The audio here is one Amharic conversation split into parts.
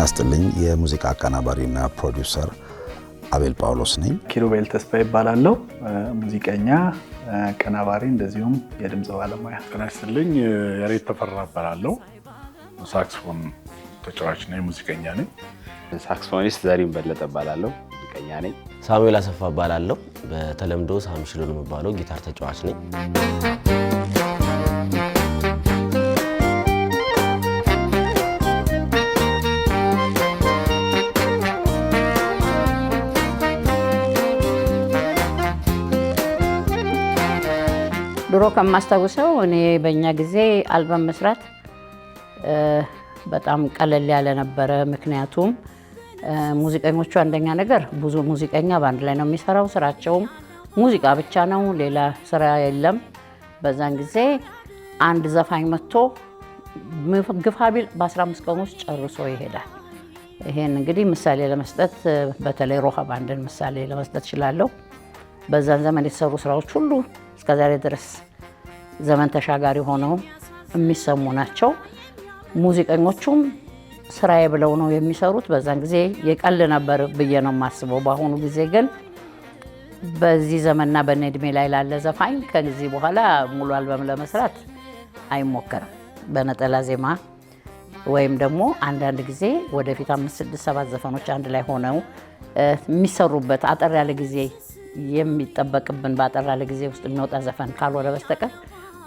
ይስጥልኝ። የሙዚቃ አቀናባሪና ፕሮዲውሰር አቤል ጳውሎስ ነኝ። ኪሩቤል ተስፋ ይባላለሁ። ሙዚቀኛ፣ አቀናባሪ እንደዚሁም የድምፅ ባለሙያ። ጤና ይስጥልኝ። ያሬድ ተፈራ እባላለሁ። ሳክስፎን ተጫዋች ነኝ፣ ሙዚቀኛ ነኝ። Saxophonist ዘሪሁን በለጠ እባላለሁ፣ ሙዚቀኛ ነኝ። ሳሙኤል አሰፋ እባላለሁ። በተለምዶ ሳምሽሎ ነው የምባለው፣ ጊታር ተጫዋች ነኝ። ድሮ ከማስታውሰው እኔ በእኛ ጊዜ አልበም መስራት በጣም ቀለል ያለ ነበረ። ምክንያቱም ሙዚቀኞቹ አንደኛ ነገር ብዙ ሙዚቀኛ በአንድ ላይ ነው የሚሰራው። ስራቸውም ሙዚቃ ብቻ ነው፣ ሌላ ስራ የለም። በዛን ጊዜ አንድ ዘፋኝ መጥቶ ግፋ ቢል በ15 ቀን ውስጥ ጨርሶ ይሄዳል። ይሄን እንግዲህ ምሳሌ ለመስጠት በተለይ ሮሃ ባንድን ምሳሌ ለመስጠት እችላለሁ። በዛን ዘመን የተሰሩ ስራዎች ሁሉ እስከዛሬ ድረስ ዘመን ተሻጋሪ ሆነው የሚሰሙ ናቸው። ሙዚቀኞቹም ስራዬ ብለው ነው የሚሰሩት። በዛን ጊዜ የቀል ነበር ብዬ ነው የማስበው። በአሁኑ ጊዜ ግን በዚህ ዘመንና በእኔ እድሜ ላይ ላለ ዘፋኝ ከዚህ በኋላ ሙሉ አልበም ለመስራት አይሞከርም። በነጠላ ዜማ ወይም ደግሞ አንዳንድ ጊዜ ወደፊት 5፣ 6፣ 7 ዘፈኖች አንድ ላይ ሆነው የሚሰሩበት አጠር ያለ ጊዜ የሚጠበቅብን በአጠር ያለ ጊዜ ውስጥ የሚወጣ ዘፈን ካልሆነ በስተቀር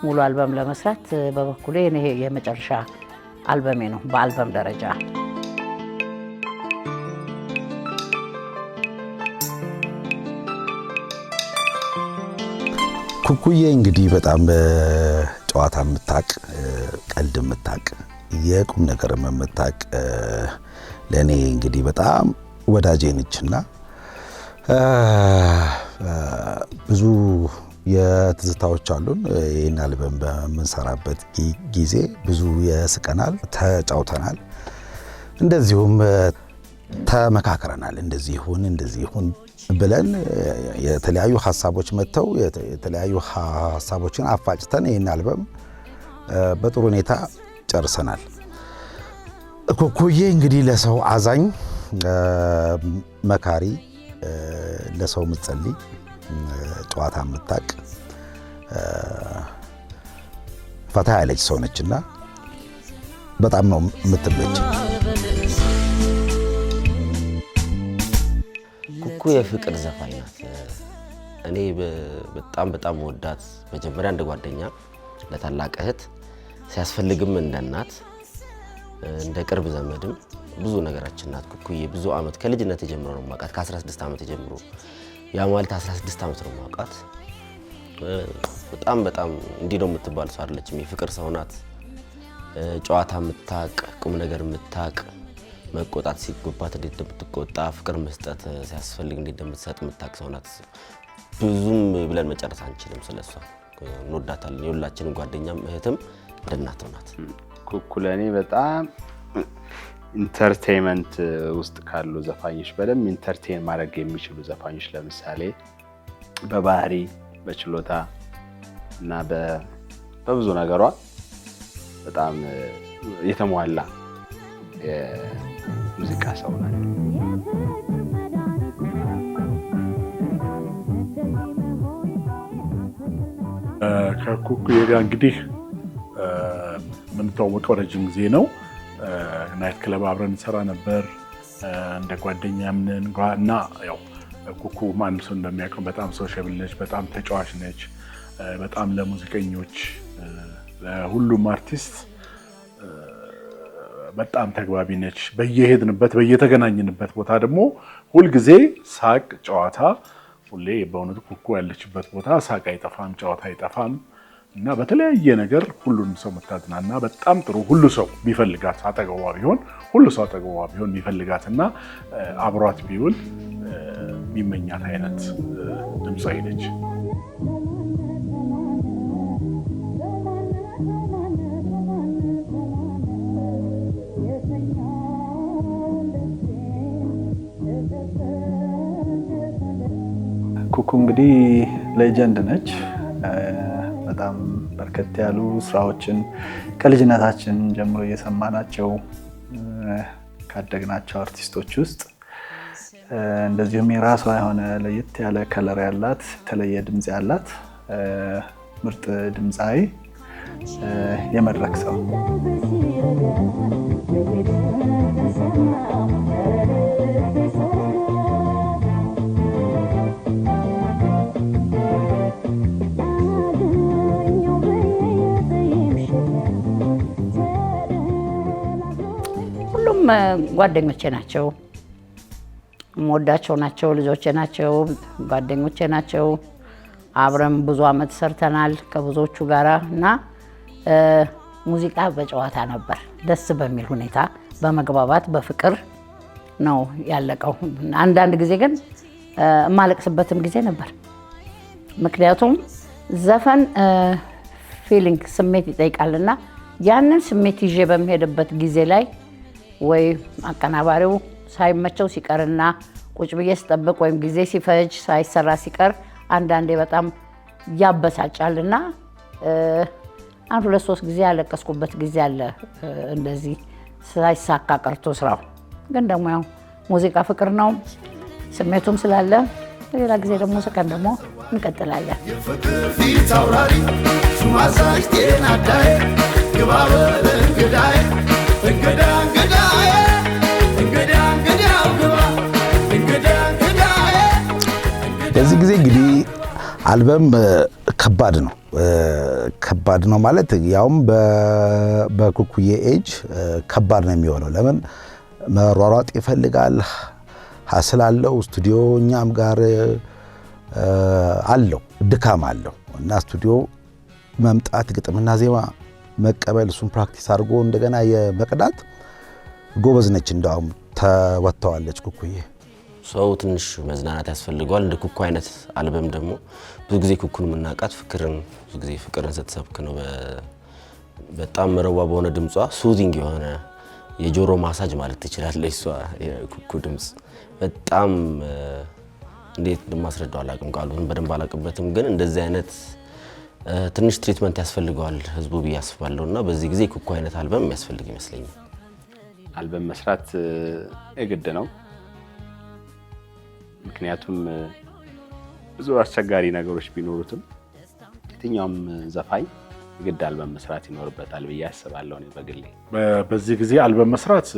ሙሉ አልበም ለመስራት በበኩሌ እኔ የመጨረሻ አልበሜ ነው በአልበም ደረጃ። ኩኩዬ እንግዲህ በጣም ጨዋታ የምታቅ፣ ቀልድ የምታቅ፣ የቁም ነገር የምታቅ፣ ለእኔ እንግዲህ በጣም ወዳጄ ነችና ብዙ የትዝታዎች አሉን። ይህን አልበም በምንሰራበት ጊዜ ብዙ የስቀናል፣ ተጫውተናል፣ እንደዚሁም ተመካክረናል። እንደዚህ ይሁን እንደዚህ ይሁን ብለን የተለያዩ ሀሳቦች መጥተው የተለያዩ ሀሳቦችን አፋጭተን ይህን አልበም በጥሩ ሁኔታ ጨርሰናል። ኩኩዬ እንግዲህ ለሰው አዛኝ፣ መካሪ፣ ለሰው የምትጸልይ፣ ጨዋታ የምታቅ፣ ፈታ ያለች ሰው ነችና በጣም ነው የምትመች። ኩኩ የፍቅር ዘፋኝ ናት። እኔ በጣም በጣም ወዳት፣ መጀመሪያ እንደ ጓደኛ፣ ለታላቅ እህት፣ ሲያስፈልግም እንደ እናት፣ እንደ ቅርብ ዘመድም ብዙ ነገራችን ናት። ኩኩዬ ብዙ ዓመት ከልጅነት ጀምሮ ነው የማውቃት፣ ከ16 ዓመት ጀምሮ፣ ያ ማለት 16 ዓመት ነው የማውቃት። በጣም በጣም እንዲህ ነው የምትባል ሰው አይደለችም። የፍቅር ሰው ናት። ጨዋታ የምታቅ፣ ቁም ነገር የምታቅ፣ መቆጣት ሲገባት እንዴት እንደምትቆጣ፣ ፍቅር መስጠት ሲያስፈልግ እንዴት እንደምትሰጥ የምታቅ ሰው ናት። ብዙም ብለን መጨረስ አንችልም ስለሷ። እንወዳታለን። የሁላችንም ጓደኛም እህትም እንደ እናትም ናት። ኩኩ ለእኔ በጣም entertainment ውስጥ ካሉ ዘፋኞች፣ በደንብ entertain ማድረግ የሚችሉ ዘፋኞች፣ ለምሳሌ በባህሪ፣ በችሎታ እና በብዙ ነገሯ በጣም የተሟላ የሙዚቃ ሰው ናት። ከኩኩዬ ጋር እንግዲህ የምንተዋወቀው ረጅም ጊዜ ነው። Night club አብረን እንሰራ ነበር። እንደ ጓደኛም ነን እና ያው ኩኩ ማንም ሰው እንደሚያውቀው በጣም sociable ነች፣ በጣም ተጫዋች ነች። በጣም ለሙዚቀኞች፣ ለሁሉም አርቲስት በጣም ተግባቢ ነች። በየሄድንበት በየተገናኘንበት ቦታ ደግሞ ሁልጊዜ ሳቅ፣ ጨዋታ ሁሌ፣ በእውነቱ ኩኩ ያለችበት ቦታ ሳቅ አይጠፋም፣ ጨዋታ አይጠፋም እና በተለያየ ነገር ሁሉንም ሰው የምታዝናና፣ በጣም ጥሩ፣ ሁሉ ሰው ቢፈልጋት አጠገቧ ቢሆን፣ ሁሉ ሰው አጠገቧ ቢሆን የሚፈልጋት እና አብሯት ቢውል የሚመኛት አይነት ድምፃዊ ነች። ኩኩ እንግዲህ legend ነች። በጣም በርከት ያሉ ስራዎችን ከልጅነታችን ጀምሮ እየሰማናቸው ካደግናቸው አርቲስቶች ውስጥ፣ እንደዚሁም የራሷ የሆነ ለየት ያለ color ያላት፣ የተለየ ድምፅ ያላት ምርጥ ድምፃዊ፣ የመድረክ ሰው። ሁሉም ጓደኞቼ ናቸው። የምወዳቸው ናቸው። ልጆቼ ናቸው። ጓደኞቼ ናቸው። አብረን ብዙ አመት ሰርተናል ከብዙዎቹ ጋራ እና ሙዚቃ በጨዋታ ነበር። ደስ በሚል ሁኔታ፣ በመግባባት፣ በፍቅር ነው ያለቀው። አንዳንድ ጊዜ ግን የማለቅስበትም ጊዜ ነበር። ምክንያቱም ዘፈን feeling፣ ስሜት ይጠይቃልና ያንን ስሜት ይዤ በምሄድበት ጊዜ ላይ ወይ አቀናባሪው ሳይመቸው ሲቀርና ቁጭ ብዬ ስጠብቅ ወይም ጊዜ ሲፈጅ ሳይሰራ ሲቀር አንዳንዴ በጣም ያበሳጫልና አንድ ሁለት ሶስት ጊዜ ያለቀስኩበት ጊዜ አለ። እንደዚህ ሳይሳካ ቀርቶ ስራው። ግን ደግሞ ያው ሙዚቃ ፍቅር ነው፣ ስሜቱም ስላለ ሌላ ጊዜ ደግሞ ስቀን ደግሞ እንቀጥላለን። የፍቅር ፊት አውራሪ ሹማዛዥ ጤና አዳዬ፣ ግባ በል እንግዳዬ፣ እንግዳ እንግዳዬ፣ እንግዳ እንግዳው ግባ፣ እንግዳ እንግዳዬ። በዚህ ጊዜ እንግዲህ አልበም ከባድ ነው። ከባድ ነው ማለት ያውም በኩኩዬ ኤጅ ከባድ ነው የሚሆነው። ለምን መሯሯጥ ይፈልጋል፣ hustle አለው፣ ስቱዲዮ እኛም ጋር አለው፣ ድካም አለው እና ስቱዲዮ መምጣት፣ ግጥምና ዜማ መቀበል፣ እሱን practice አድርጎ እንደገና የመቅዳት። ጎበዝ ነች፣ እንዳውም ተወጥተዋለች ኩኩዬ። ሰው ትንሽ መዝናናት ያስፈልገዋል። እንደ ኩኩ አይነት አልበም ደግሞ ብዙ ጊዜ ኩኩን የምናውቃት ፍቅርን፣ ብዙ ጊዜ ፍቅርን ስትሰብክ ነው። በጣም መረዋ በሆነ ድምጿ soothing የሆነ የጆሮ ማሳጅ ማለት ትችላለች። እሷ የኩኩ ድምፅ በጣም እንዴት እንደማስረዳው አላውቅም፣ ቃሉን በደንብ አላውቅበትም። ግን እንደዚህ አይነት ትንሽ treatment ያስፈልገዋል ህዝቡ ብዬ አስባለሁ እና በዚህ ጊዜ ኩኩ አይነት አልበም የሚያስፈልግ ይመስለኛል። አልበም መስራት የግድ ነው። ምክንያቱም ብዙ አስቸጋሪ ነገሮች ቢኖሩትም የትኛውም ዘፋኝ የግድ አልበም መስራት ይኖርበታል ብዬ አስባለሁ እኔ በግሌ። በዚህ ጊዜ አልበም መስራት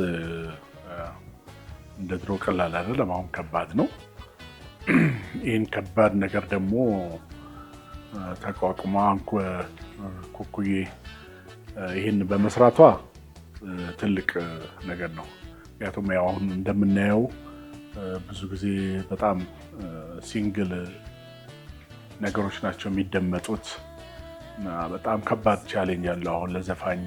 እንደ ድሮ ቀላል አይደለም። አሁን ከባድ ነው። ይህን ከባድ ነገር ደግሞ ተቋቁማ ኩኩዬ ይህን በመስራቷ ትልቅ ነገር ነው። ምክንያቱም ያው አሁን እንደምናየው ብዙ ጊዜ በጣም single ነገሮች ናቸው የሚደመጡት እና በጣም ከባድ challenge ያለው አሁን ለዘፋኙ።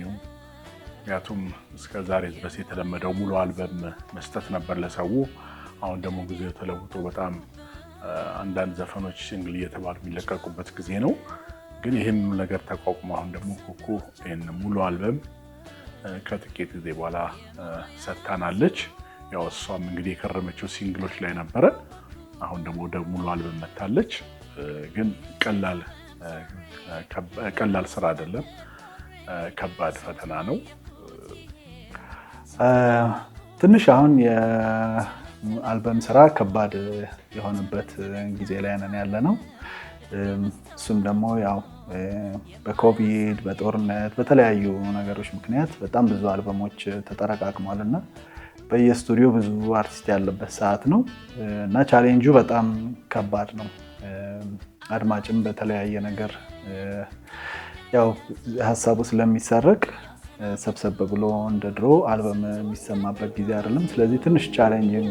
ምክንያቱም እስከ ዛሬ ድረስ የተለመደው ሙሉ አልበም መስጠት ነበር ለሰው። አሁን ደግሞ ጊዜው ተለውጦ በጣም አንዳንድ ዘፈኖች single እየተባሉ የሚለቀቁበት ጊዜ ነው። ግን ይህን ነገር ተቋቁሞ አሁን ደግሞ ኩኩ ይህን ሙሉ አልበም ከጥቂት ጊዜ በኋላ ሰጥታናለች። ያው እሷም እንግዲህ የከረመችው single ኦች ላይ ነበረ። አሁን ደግሞ ወደ ሙሉ አልበም መታለች። ግን ቀላል ስራ አይደለም፣ ከባድ ፈተና ነው። ትንሽ አሁን የአልበም ስራ ከባድ የሆነበት ጊዜ ላይ ነን ያለ ነው። እሱም ደግሞ ያው በኮቪድ፣ በጦርነት፣ በተለያዩ ነገሮች ምክንያት በጣም ብዙ አልበሞች ተጠረቃቅሟል እና በየስቱዲዮ ብዙ አርቲስት ያለበት ሰዓት ነው እና ቻሌንጁ በጣም ከባድ ነው። አድማጭም በተለያየ ነገር ያው ሀሳቡ ስለሚሰረቅ ሰብሰብ ብሎ እንደ ድሮ አልበም የሚሰማበት ጊዜ አይደለም። ስለዚህ ትንሽ challenging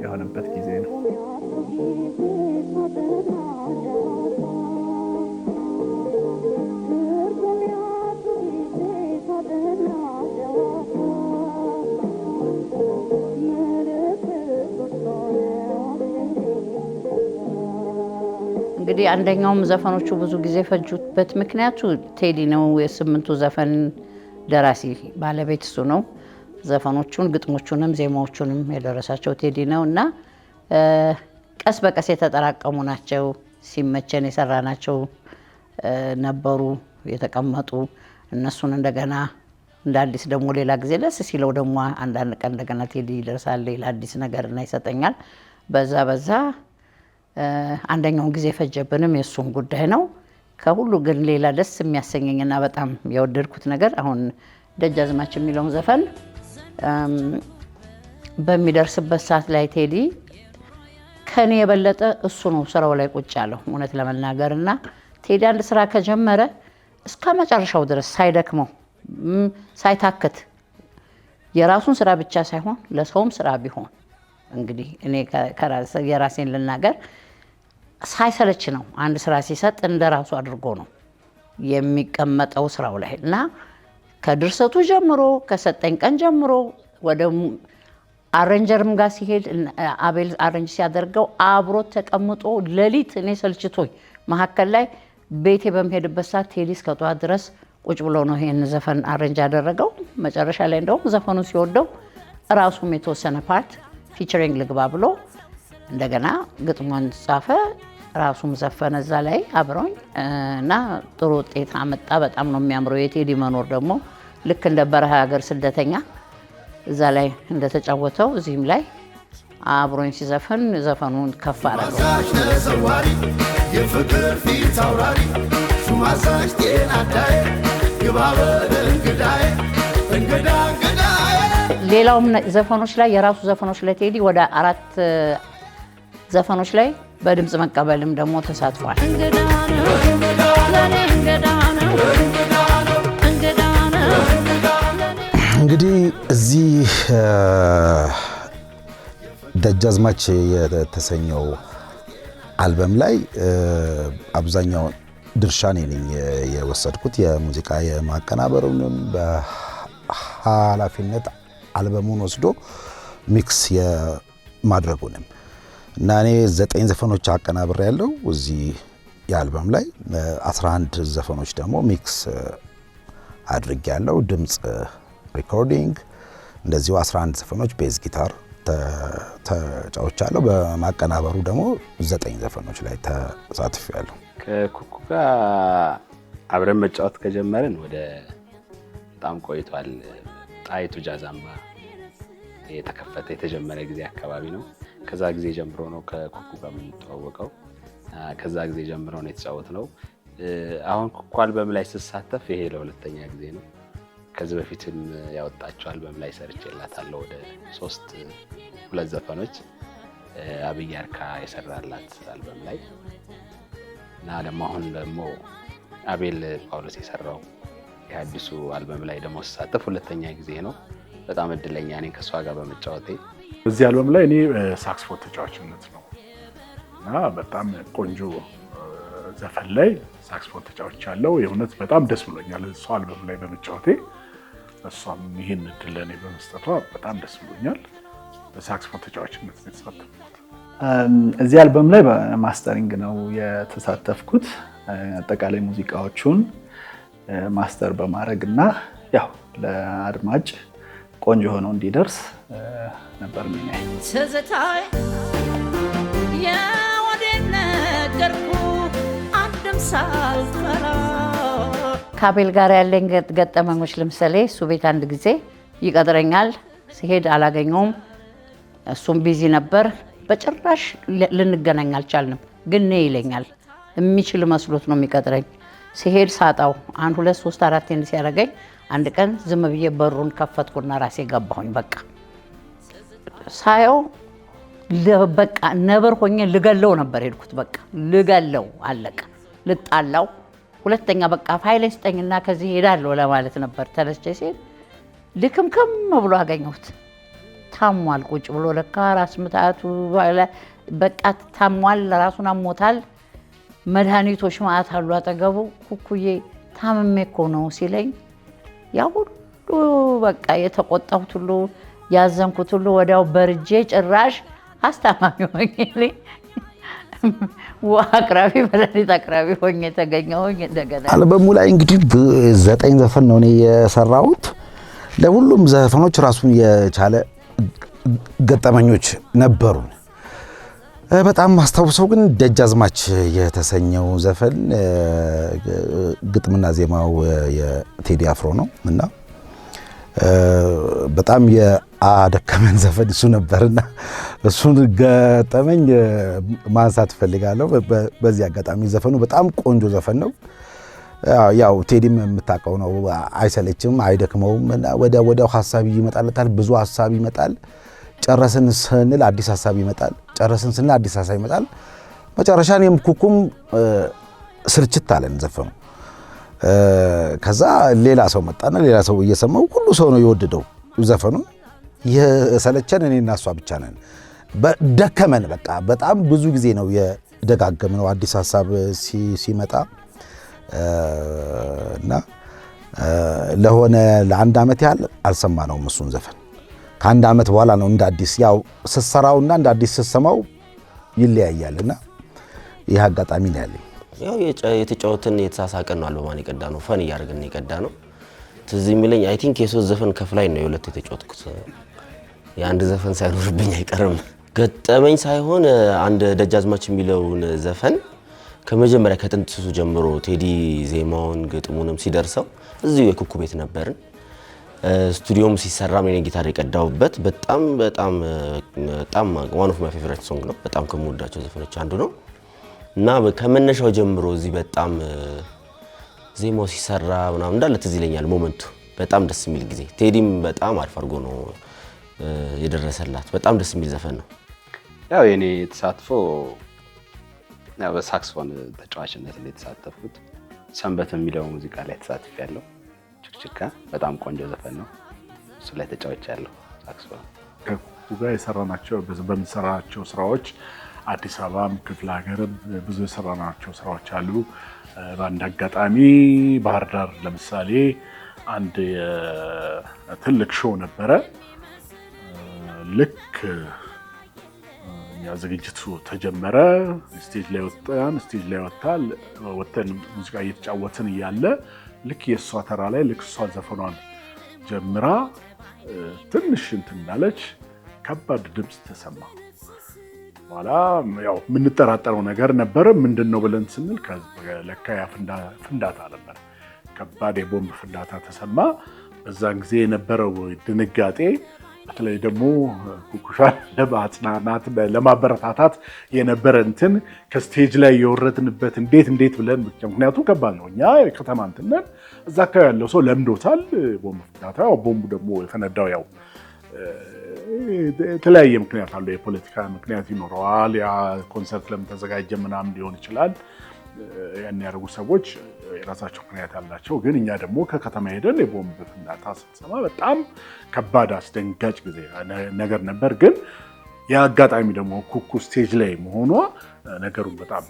የሆነበት ጊዜ ነው። እንግዲህ አንደኛውም ዘፈኖቹ ብዙ ጊዜ የፈጁበት ምክንያቱ ቴዲ ነው። የስምንቱ ዘፈን ደራሲ ባለቤት እሱ ነው። ዘፈኖቹን፣ ግጥሞቹንም ዜማዎቹንም የደረሳቸው ቴዲ ነው እና ቀስ በቀስ የተጠራቀሙ ናቸው። ሲመቸን የሰራናቸው ነበሩ የተቀመጡ፣ እነሱን እንደገና እንደ አዲስ ደግሞ ሌላ ጊዜ ደስ ሲለው ደግሞ አንዳንድ ቀን እንደገና ቴዲ ይደርሳል፣ ሌላ አዲስ ነገር እና ይሰጠኛል። በዛ በዛ አንደኛውን ጊዜ የፈጀብንም የእሱን ጉዳይ ነው። ከሁሉ ግን ሌላ ደስ የሚያሰኘኝና በጣም የወደድኩት ነገር አሁን ደጃዝማች የሚለውን ዘፈን በሚደርስበት ሰዓት ላይ ቴዲ ከኔ የበለጠ እሱ ነው ስራው ላይ ቁጭ ያለው፣ እውነት ለመናገር። እና ቴዲ አንድ ስራ ከጀመረ እስከ መጨረሻው ድረስ ሳይደክመው፣ ሳይታክት፣ የራሱን ስራ ብቻ ሳይሆን ለሰውም ስራ ቢሆን፣ እንግዲህ እኔ የራሴን ልናገር፣ ሳይሰለች ነው። አንድ ስራ ሲሰጥ እንደ ራሱ አድርጎ ነው የሚቀመጠው ስራው ላይ። እና ከድርሰቱ ጀምሮ፣ ከሰጠኝ ቀን ጀምሮ፣ ወደ arranger ም ጋር ሲሄድ፣ አቤል arrange ሲያደርገው አብሮ ተቀምጦ፣ ሌሊት እኔ ሰልችቶኝ መሀከል ላይ ቤቴ በምሄድበት ሰዓት ቴዲ እስከ ጠዋት ድረስ ቁጭ ብሎ ነው ይሄን ዘፈን arrange ያደረገው። መጨረሻ ላይ እንደውም ዘፈኑ ሲወደው ራሱም የተወሰነ part featuring ልግባ ብሎ እንደገና ግጥሟን ጻፈ፣ ራሱም ዘፈነ እዛ ላይ አብረውኝ እና ጥሩ ውጤት አመጣ። በጣም ነው የሚያምረው። የቴዲ መኖር ደግሞ ልክ እንደ በረሃ ሀገር ስደተኛ እዛ ላይ እንደተጫወተው እዚህም ላይ አብሮኝ ሲዘፍን ዘፈኑን ከፍ አደረገው። አዛዥ ተዘዋሪ፣ የፍቅር ፊት አውራሪ፣ ሹማዛዥ ጤና አዳዬ፣ ግባ በል እንግዳዬ፣ እንግዳ እንግዳዬ። ሌላውም ዘፈኖች ላይ፣ የራሱ ዘፈኖች ላይ ቴዲ ወደ አራት ዘፈኖች ላይ በድምፅ መቀበልም ደግሞ ተሳትፏል። እንግዳ ነው ለኔ፣ እንግዳ ነው፣ እንግዳ ነው። እንግዲህ እዚህ ደጃዝማች የተሰኘው አልበም ላይ አብዛኛውን ድርሻ እኔ ነኝ የወሰድኩት። የሙዚቃ የማቀናበሩንም፣ በኃላፊነት አልበሙን ወስዶ mix የማድረጉንም። እና እኔ ዘጠኝ ዘፈኖች አቀናብሬያለሁ እዚህ የአልበም ላይ፣ 11 ዘፈኖች ደግሞ mix አድርጌያለሁ። ድምፅ recording እንደዚሁ 11 ዘፈኖች bass guitar ተጫውቻለሁ። በማቀናበሩ ደግሞ ዘጠኝ ዘፈኖች ላይ ተሳትፌያለሁ። ከኩኩ ጋር አብረን መጫወት ከጀመርን ወደ በጣም ቆይቷል። ጣይቱ ጃዝ አምባ የተከፈተ የተጀመረ ጊዜ አካባቢ ነው። ከዛ ጊዜ ጀምሮ ነው ከኩኩ ጋር የምንተዋወቀው። ከዛ ጊዜ ጀምሮ ነው የተጫወትነው። አሁን ኩኩ አልበም ላይ ስሳተፍ ይሄ ለሁለተኛ ጊዜ ነው። ከዚህ በፊትም ያወጣቸው አልበም ላይ ሰርቼላታለሁ። ወደ ሶስት ሁለት ዘፈኖች አብይ አርካ የሰራላት አልበም ላይ እና ደግሞ አሁን ደግሞ አቤል ጳውሎስ የሰራው የአዲሱ አልበም ላይ ደግሞ ስሳተፍ ሁለተኛ ጊዜ ነው። በጣም እድለኛ ነኝ ከእሷ ጋር በመጫወቴ። በዚህ አልበም ላይ እኔ ሳክስፎን ተጫዋችነት ነው እና በጣም ቆንጆ ዘፈን ላይ ሳክስፎን ተጫውቻለሁ። የእውነት በጣም ደስ ብሎኛል እሷ አልበም ላይ በመጫወቴ። እሷም ይህን እድል ለእኔ በመስጠቷ በጣም ደስ ብሎኛል። በሳክስፎን ተጫዋችነት ነው የተሳተፍኩት። እዚህ አልበም ላይ በ mastering ነው የተሳተፍኩት። አጠቃላይ ሙዚቃዎቹን master በማድረግ እና ያው ለአድማጭ ቆንጆ ሆኖ እንዲደርስ ነበር ሚናዬ። ትዝታዬ የወዴን ነገርኩ አንድም ሳልፈራ። ከአቤል ጋር ያለኝ ገጠመኞች ለምሳሌ እሱ ቤት አንድ ጊዜ ይቀጥረኛል። ሲሄድ አላገኘውም። እሱም busy ነበር። በጭራሽ ልንገናኝ አልቻልንም። ግን ነይ ይለኛል። የሚችል መስሎት ነው የሚቀጥረኝ። ሲሄድ ሳጣው አንድ ሁለት ሶስት አራት ሲያደርገኝ አንድ ቀን ዝም ብዬ በሩን ከፈትኩና ራሴ ገባሁኝ። በቃ ሳየው በቃ ነብር ሆኜ ልገለው ነበር ሄድኩት። በቃ ልገለው፣ አለቀ፣ ልጣላው። ሁለተኛ በቃ ፋይሌን ስጠኝና ከዚህ ሄዳለሁ ለማለት ነበር ተነስቼ ሲሄድ ልክምክም ብሎ አገኘሁት። ታሟል፣ ቁጭ ብሎ ለካ ራስ ምታቱ በቃ ታሟል፣ ራሱን አሞታል። መድኃኒቶች ማአት አሉ አጠገቡ። ኩኩዬ ታምሜ እኮ ነው ሲለኝ ያ ሁሉ በቃ የተቆጣሁት ሁሉ፣ ያዘንኩት ሁሉ ወዲያው በርጄ ጭራሽ አስታማሚ ሆኜ፣ ውሃ አቅራቢ፣ መድኃኒት አቅራቢ ሆኜ ተገኘሁኝ። እንደገና አልበሙ ላይ እንግዲህ ዘጠኝ ዘፈን ነው እኔ የሰራሁት። ለሁሉም ዘፈኖች ራሱን የቻለ ገጠመኞች ነበሩን። በጣም ማስታውሰው ግን ደጃዝማች የተሰኘው ዘፈን ግጥምና ዜማው የቴዲ አፍሮ ነው እና በጣም የአደከመን ዘፈን እሱ ነበርና እሱን ገጠመኝ ማንሳት እፈልጋለሁ። በዚህ አጋጣሚ ዘፈኑ በጣም ቆንጆ ዘፈን ነው። ያው ቴዲም የምታውቀው ነው፣ አይሰለችም፣ አይደክመውም። እና ወዲያው ሀሳብ ይመጣለታል፣ ብዙ ሀሳብ ይመጣል። ጨረስን ስንል አዲስ ሀሳብ ይመጣል። ጨረስን ስንል አዲስ ሀሳብ ይመጣል። መጨረሻ እኔም ኩኩም ስልችት አለን ዘፈኑ። ከዛ ሌላ ሰው መጣና ሌላ ሰው እየሰማው ሁሉ ሰው ነው የወደደው ዘፈኑ። የሰለቸን እኔና እሷ ብቻ ነን። ደከመን በቃ በጣም ብዙ ጊዜ ነው የደጋገምነው አዲስ ሀሳብ ሲመጣ እና ለሆነ ለአንድ ዓመት ያህል አልሰማነውም እሱን ዘፈን። ከአንድ ዓመት በኋላ ነው እንደ አዲስ፣ ያው ስትሰራውና እንደ አዲስ ስትሰማው ይለያያልና ይህ አጋጣሚ ነው ያለኝ። ያው የተጫወትን የተሳሳቀን ነው አልበሟን የቀዳነው፣ fun እያደረግን የቀዳነው። ትዝ የሚለኝ I think የሶስት ዘፈን ከፍላይ ነው የሁለት የተጫወትኩት። የአንድ ዘፈን ሳይኖርብኝ አይቀርም። ገጠመኝ ሳይሆን አንድ ደጃዝማች የሚለውን ዘፈን ከመጀመሪያ ከጥንስሱ ጀምሮ ቴዲ ዜማውን ግጥሙንም ሲደርሰው እዚሁ የኩኩ ቤት ነበርን። ስቱዲዮም ሲሰራ እኔ ጊታር የቀዳሁበት በጣም በጣም በጣም one of my favorite song ነው። በጣም ከምወዳቸው ዘፈኖች አንዱ ነው እና ከመነሻው ጀምሮ እዚህ በጣም ዜማው ሲሰራ ምናምን እንዳለ ትዝ ይለኛል moment ኡ። በጣም ደስ የሚል ጊዜ፣ ቴዲም በጣም አሪፍ አድርጎ ነው የደረሰላት። በጣም ደስ የሚል ዘፈን ነው። ያው የኔ ተሳትፎ ያው በሳክስፎን ተጫዋችነት ነው የተሳተፍኩት። ሰንበት የሚለው ሙዚቃ ላይ ተሳትፌያለሁ። ችክችካ በጣም ቆንጆ ዘፈን ነው። እሱ ላይ ተጫውቻለሁ ሳክስፎን። ከኩኩ ጋር የሰራናቸው፣ በምንሰራቸው ስራዎች አዲስ አበባም ክፍለ ሀገርም ብዙ የሰራናቸው ስራዎች አሉ። በአንድ አጋጣሚ ባህር ዳር ለምሳሌ አንድ ትልቅ show ነበረ። ልክ እኛ ዝግጅቱ ተጀመረ፣ stage ላይ ወጣን። Stage ላይ ወጥተን ሙዚቃ እየተጫወትን እያለ ልክ የእሷ ተራ ላይ ልክ እሷ ዘፈኗን ጀምራ ትንሽ እንትን እንዳለች ከባድ ድምፅ ተሰማ። በኋላ ያው የምንጠራጠረው ነገር ነበረ። ምንድን ነው ብለን ስንል ለካ ያ ፍንዳታ ነበር። ከባድ የቦምብ ፍንዳታ ተሰማ። በዛን ጊዜ የነበረው ድንጋጤ፣ በተለይ ደግሞ ኩኩሻን ለማጽናናት፣ ለማበረታታት የነበረ እንትን፣ ከ stage ላይ የወረድንበት እንዴት እንዴት ብለን፣ ምክንያቱም ከባድ ነው። እኛ የከተማ እንትን ነን። እዛ አካባቢ ያለው ሰው ለምዶታል ቦምብ ፍንዳታ። ያው ቦምቡ ደግሞ የፈነዳው ያው የተለያየ ምክንያት አለው። የፖለቲካ ምክንያት ይኖረዋል። ያ ኮንሰርት ለምን ተዘጋጀ ምናምን ሊሆን ይችላል። ያን ያደረጉ ሰዎች የራሳቸው ምክንያት አላቸው። ግን እኛ ደግሞ ከከተማ ሄደን የቦምብ ፍንዳታ ስትሰማ በጣም ከባድ አስደንጋጭ ጊዜ ነገር ነበር። ግን የአጋጣሚ ደግሞ ኩኩ stage ላይ መሆኗ ነገሩን በጣም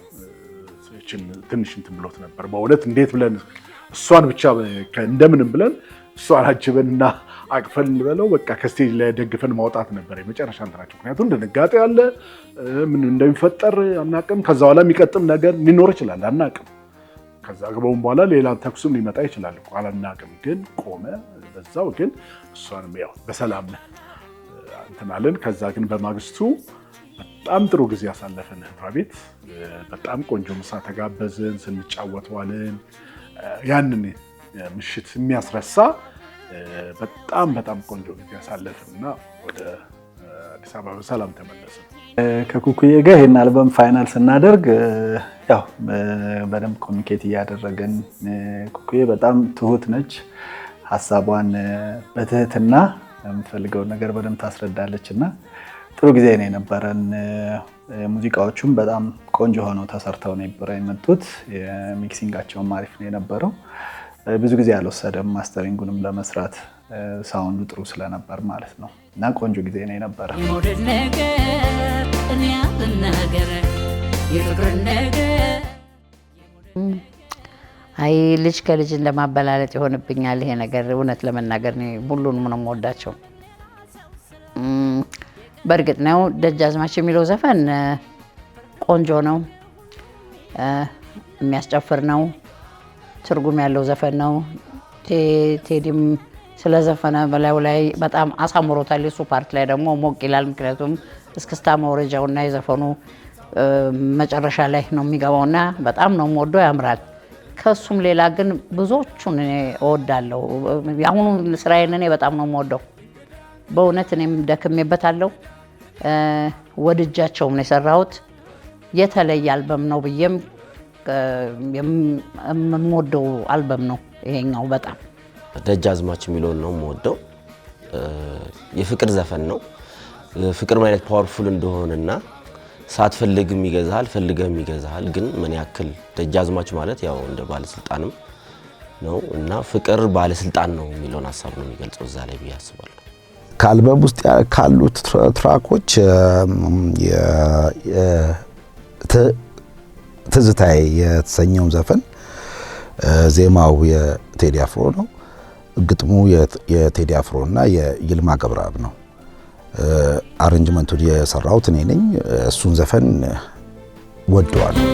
ትንሽ እንትን ብሎት ነበር። በእውነት እንዴት ብለን እሷን ብቻ እንደምንም ብለን እሷን አጅበን እና አቅፈን እንበለው በቃ ከ stage ላይ ደግፈን ማውጣት ነበር የመጨረሻ እንትናቸው። ምክንያቱም ድንጋጤ አለ፣ ምን እንደሚፈጠር አናቅም። ከዛ በኋላ የሚቀጥል ነገር ሊኖር ይችላል፣ አናቅም። ከዛ ግበውን በኋላ ሌላ ተኩስም ሊመጣ ይችላል እኮ፣ አላናቅም። ግን ቆመ በዛው፣ ግን እሷንም ያው በሰላም እንትን አለን። ከዛ ግን በማግስቱ በጣም ጥሩ ጊዜ ያሳለፍን እህቷ ቤት፣ በጣም ቆንጆ ምሳ ተጋበዝን፣ ስንጫወት ዋልን። ያንን ምሽት የሚያስረሳ በጣም በጣም ቆንጆ ጊዜ ያሳለፍን እና ወደ አዲስ አበባ በሰላም ተመለስን። ከኩኩዬ ጋር ይሄን አልበም final ስናደርግ ያው በደንብ communicate እያደረግን፣ ኩኩዬ በጣም ትሁት ነች። ሀሳቧን በትህትና የምትፈልገውን ነገር በደንብ ታስረዳለች እና ጥሩ ጊዜ ነው የነበረን። ሙዚቃዎቹም በጣም ቆንጆ ሆነው ተሰርተው ነበረ የመጡት። የ mixing ኣቸውም አሪፍ ነው የነበረው። ብዙ ጊዜ አልወሰደም mastering ኡንም ለመስራት፣ sound ኡ ጥሩ ስለነበር ማለት ነው፣ እና ቆንጆ ጊዜ ነው የነበረ። የመውደድ ነገር እኔ አልናገር የፍቅር ነገር። አይ፣ ልጅ ከልጅ ለማበላለጥ ይሆንብኛል ይሄ ነገር። እውነት ለመናገር እኔ ሁሉንም ነው የምወዳቸው። በእርግጥ ነው ደጃዝማች የሚለው ዘፈን ቆንጆ ነው፣ የሚያስጨፍር ነው፣ ትርጉም ያለው ዘፈን ነው። ቴዲም ስለዘፈነ በላዩ ላይ በጣም አሳምሮታል። የሱ part ላይ ደግሞ ሞቅ ይላል። ምክንያቱም እስክስታ መውረጃውና የዘፈኑ መጨረሻ ላይ ነው የሚገባውና በጣም ነው የምወደው፣ ያምራል። ከሱም ሌላ ግን ብዙዎቹን እኔ እወዳለሁ። የአሁኑ ስራዬን እኔ በጣም ነው የምወደው። በእውነት እኔም ደክሜበታለሁ፣ ወድጃቸውም ነው የሰራሁት። የተለየ አልበም ነው ብዬም የምወደው አልበም ነው ይሄኛው በጣም። ደጃዝማች የሚለውን ነው የምወደው። የፍቅር ዘፈን ነው። ፍቅር ምን አይነት powerful እንደሆነና ሳትፈልግም ይገዛሃል፣ ፈልገህም ይገዛሃል። ግን ምን ያክል ደጃዝማች ማለት ያው እንደ ባለስልጣንም ነው እና ፍቅር ባለስልጣን ነው የሚለውን ሀሳብ ነው የሚገልጸው እዛ ላይ ብዬ አስባለሁ። ከአልበም ውስጥ ካሉት track ኦች ትዝታዬ የተሰኘው ዘፈን ዜማው የቴዲ አፍሮ ነው። ግጥሙ የቴዲ አፍሮ እና የይልማ ገብረአብ ነው። Arrangement ኡን የሰራሁት እኔ ነኝ። እሱን ዘፈን ወደዋለሁ።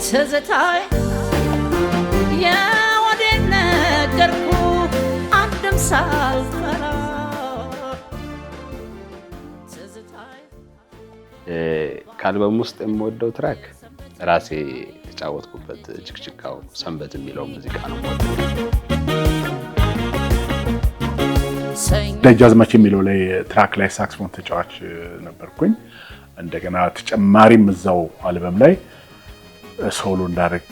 ትዝታዬ የወዴን ነገርኩ አንድም ሳልፈራ። ከአልበም ውስጥ የምወደው track ራሴ የተጫወትኩበት ችክችካው ሰንበት የሚለው ሙዚቃ ነው። ደጃዝማች የሚለው ላይ track ላይ ሳክስፎን ተጫዋች ነበርኩኝ። እንደገና ተጨማሪም እዛው አልበም ላይ solo እንዳደርግ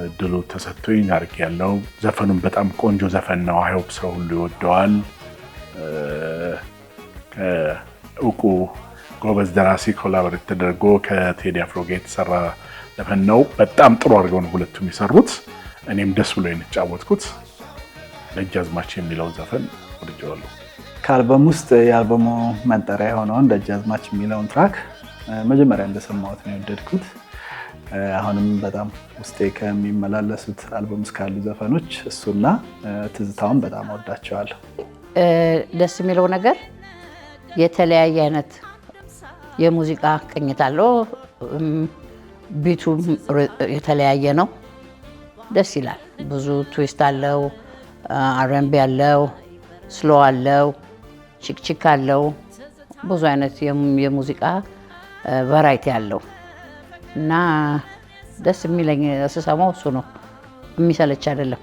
እድሉ ተሰጥቶኝ አድርጌያለሁ። ዘፈኑን በጣም ቆንጆ ዘፈን ነው። I hope ሰው ሁሉ ይወደዋል። ከእውቁ ጎበዝ ደራሲ collaborate ተደርጎ ከቴዲ አፍሮ ጋር የተሰራ ዘፈን ነው። በጣም ጥሩ አድርገው ነው ሁለቱም የሰሩት። እኔም ደስ ብሎ የተጫወትኩት ደጃዝማች የሚለውን ዘፈን ወድጄዋለሁ። ከአልበም ውስጥ የአልበሙ መጠሪያ የሆነውን ደጃዝማች የሚለውን track መጀመሪያ እንደሰማሁት ነው የወደድኩት። አሁንም በጣም ውስጤ ከሚመላለሱት አልበም ውስጥ ካሉ ዘፈኖች እሱና ትዝታውን በጣም ወዳቸዋለሁ። ደስ የሚለው ነገር የተለያየ አይነት የሙዚቃ ቅኝት አለው። Beat ኡም የተለያየ ነው። ደስ ይላል። ብዙ twist አለው፣ R&B አለው፣ slow አለው፣ ችክችክ አለው። ብዙ አይነት የሙዚቃ variety አለው እና ደስ የሚለኝ ስሰማው እሱ ነው። የሚሰለች አይደለም።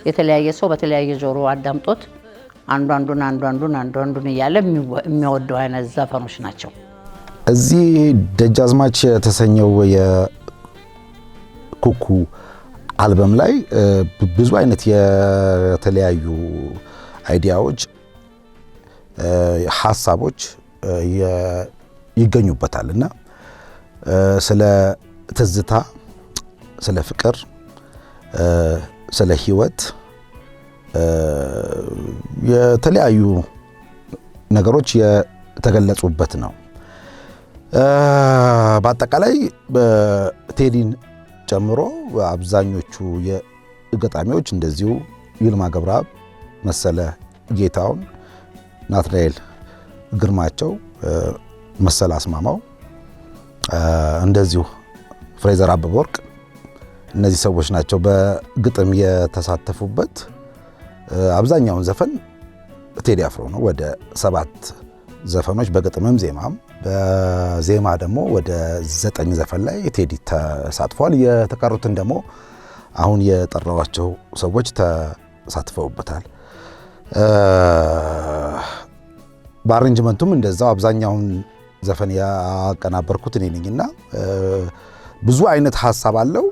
የተለያየ ሰው በተለያየ ጆሮ አዳምጦት አንዱ አንዱን አንዱ አንዱን አንዱ አንዱን እያለ የሚወደው አይነት ዘፈኖች ናቸው። እዚህ ደጃዝማች የተሰኘው የኩኩ አልበም ላይ ብዙ አይነት የተለያዩ idea ዎች፣ ሀሳቦች ይገኙበታል እና ስለ ትዝታ፣ ስለ ፍቅር፣ ስለ ህይወት የተለያዩ ነገሮች የተገለጹበት ነው። በአጠቃላይ ቴዲን ጨምሮ አብዛኞቹ የገጣሚዎች እንደዚሁ ይልማ ገብረአብ፣ መሰለ ጌታውን፣ ናትናኤል ግርማቸው፣ መሰለ አስማማው፣ እንደዚሁ ፍሬዘር አበበወርቅ፣ እነዚህ ሰዎች ናቸው በግጥም የተሳተፉበት። አብዛኛውን ዘፈን ቴዲ አፍሮ ነው። ወደ 7 ዘፈኖች በግጥምም ዜማም፣ በዜማ ደግሞ ወደ 9 ዘፈን ላይ ቴዲ ተሳትፏል። የተቀሩትን ደግሞ አሁን የጠራዋቸው ሰዎች ተሳትፈውበታል። በ arrangement ኡም እንደዛው አብዛኛውን ዘፈን ያቀናበርኩት እኔ ነኝና ብዙ አይነት ሀሳብ አለው።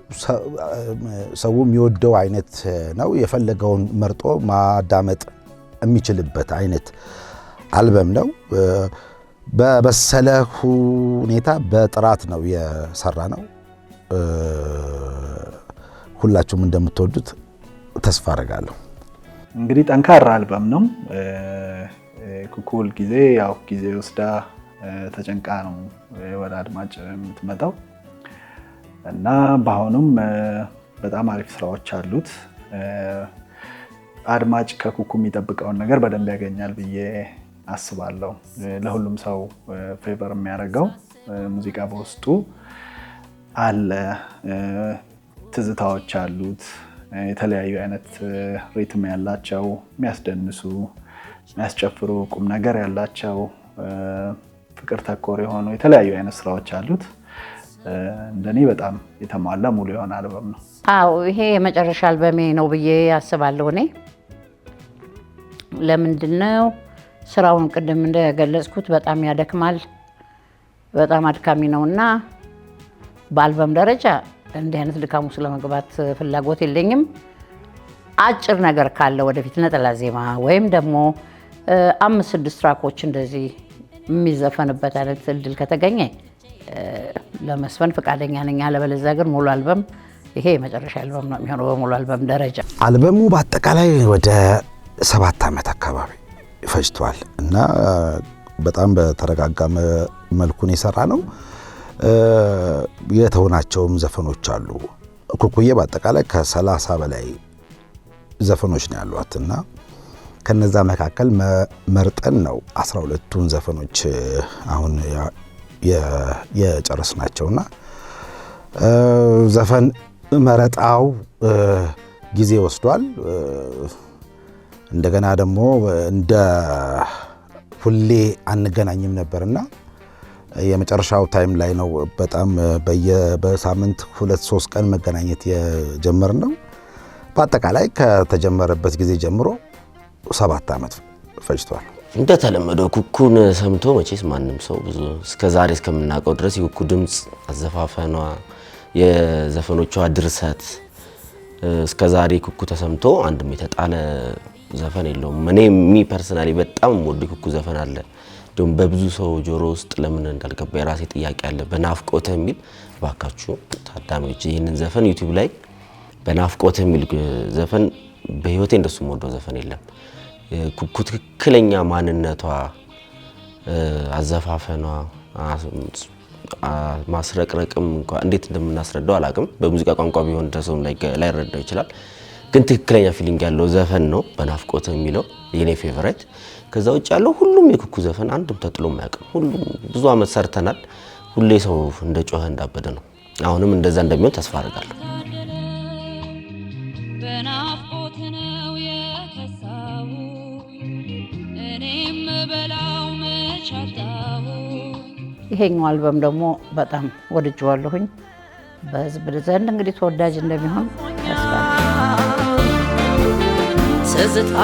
ሰው የሚወደው አይነት ነው። የፈለገውን መርጦ ማዳመጥ የሚችልበት አይነት አልበም ነው። በበሰለ ሁኔታ በጥራት ነው የሰራ ነው። ሁላችሁም እንደምትወዱት ተስፋ አደርጋለሁ። እንግዲህ ጠንካራ አልበም ነው። ኩኩ ሁል ጊዜ ያው ጊዜ ወስዳ ተጨንቃ ነው ወደ አድማጭ የምትመጣው እና በአሁኑም በጣም አሪፍ ስራዎች አሉት። አድማጭ ከኩኩ የሚጠብቀውን ነገር በደንብ ያገኛል ብዬ አስባለሁ። ለሁሉም ሰው favor የሚያደርገው ሙዚቃ በውስጡ አለ። ትዝታዎች አሉት። የተለያዩ አይነት rhythm ያላቸው የሚያስደንሱ፣ የሚያስጨፍሩ፣ ቁም ነገር ያላቸው፣ ፍቅር ተኮር የሆኑ የተለያዩ አይነት ስራዎች አሉት። እንደኔ በጣም የተሟላ ሙሉ የሆነ አልበም ነው። አዎ፣ ይሄ የመጨረሻ አልበሜ ነው ብዬ አስባለሁ። እኔ ለምንድነው፣ ስራውን ቅድም እንደገለጽኩት በጣም ያደክማል፣ በጣም አድካሚ ነው እና በአልበም ደረጃ እንዲህ አይነት ድካም ውስጥ ለመግባት ፍላጎት የለኝም። አጭር ነገር ካለ ወደፊት ነጠላ ዜማ ወይም ደግሞ አምስት ስድስት track ኦች እንደዚህ የሚዘፈንበት አይነት እድል ከተገኘ ለመዝፈን ፈቃደኛ ነኝ። አለበለዚያ ግን ሙሉ አልበም፣ ይሄ የመጨረሻ አልበም ነው የሚሆነው በሙሉ አልበም ደረጃ። አልበሙ በአጠቃላይ ወደ 7 ዓመት አካባቢ ፈጅቷል እና በጣም በተረጋጋ መልኩን የሰራ ነው። የተውናቸውም ዘፈኖች አሉ። ኩኩዬ በአጠቃላይ ከ30 በላይ ዘፈኖች ነው ያሏት እና ከነዛ መካከል መርጠን ነው 12ቱን ዘፈኖች አሁን የጨረስናቸውና ዘፈን መረጣው ጊዜ ወስዷል። እንደገና ደግሞ እንደ ሁሌ አንገናኝም ነበርና የመጨረሻው time ላይ ነው በጣም በሳምንት ሁለት ሶስት ቀን መገናኘት የጀመርነው። በአጠቃላይ ከተጀመረበት ጊዜ ጀምሮ 7 ዓመት ፈጅቷል። እንደተለመደው ኩኩን ሰምቶ መቼስ ማንም ሰው ብዙ እስከ ዛሬ እስከምናውቀው ድረስ የኩኩ ድምፅ፣ አዘፋፈኗ፣ የዘፈኖቿ ድርሰት፣ እስከ ዛሬ ኩኩ ተሰምቶ አንድም የተጣለ ዘፈን የለውም። እኔ me personally በጣም የምወደው የኩኩ ዘፈን አለ። እንዲሁም በብዙ ሰው ጆሮ ውስጥ ለምን እንዳልገባ የራሴ ጥያቄ አለ። በናፍቆት የሚል። እባካችሁ ታዳሚዎች ይህንን ዘፈን YouTube ላይ በናፍቆት የሚል ዘፈን፣ በህይወቴ እንደሱ የምወደው ዘፈን የለም። ኩኩ ትክክለኛ ማንነቷ፣ አዘፋፈኗ፣ ማስረቅረቅም እንኳ እንዴት እንደምናስረዳው አላውቅም። በሙዚቃ ቋንቋ ቢሆን ሰውም ላይረዳው ይችላል። ግን ትክክለኛ feeling ያለው ዘፈን ነው በናፍቆት የሚለው የኔ favorite። ከዛ ውጭ ያለው ሁሉም የኩኩ ዘፈን አንድም ተጥሎ አያውቅም። ሁሉም ብዙ አመት ሰርተናል። ሁሌ ሰው እንደ ጮኸ እንዳበደ ነው። አሁንም እንደዛ እንደሚሆን ተስፋ አደርጋለሁ። በናፍቆት ነው የከሳው፣ እኔም በላው መች አጣሁ። ይሄኛው አልበም ደግሞ በጣም ወድጄዋለሁኝ። በህዝብ ዘንድ እንግዲህ ተወዳጅ እንደሚሆን ተስፋ አለኝ። ትዝታ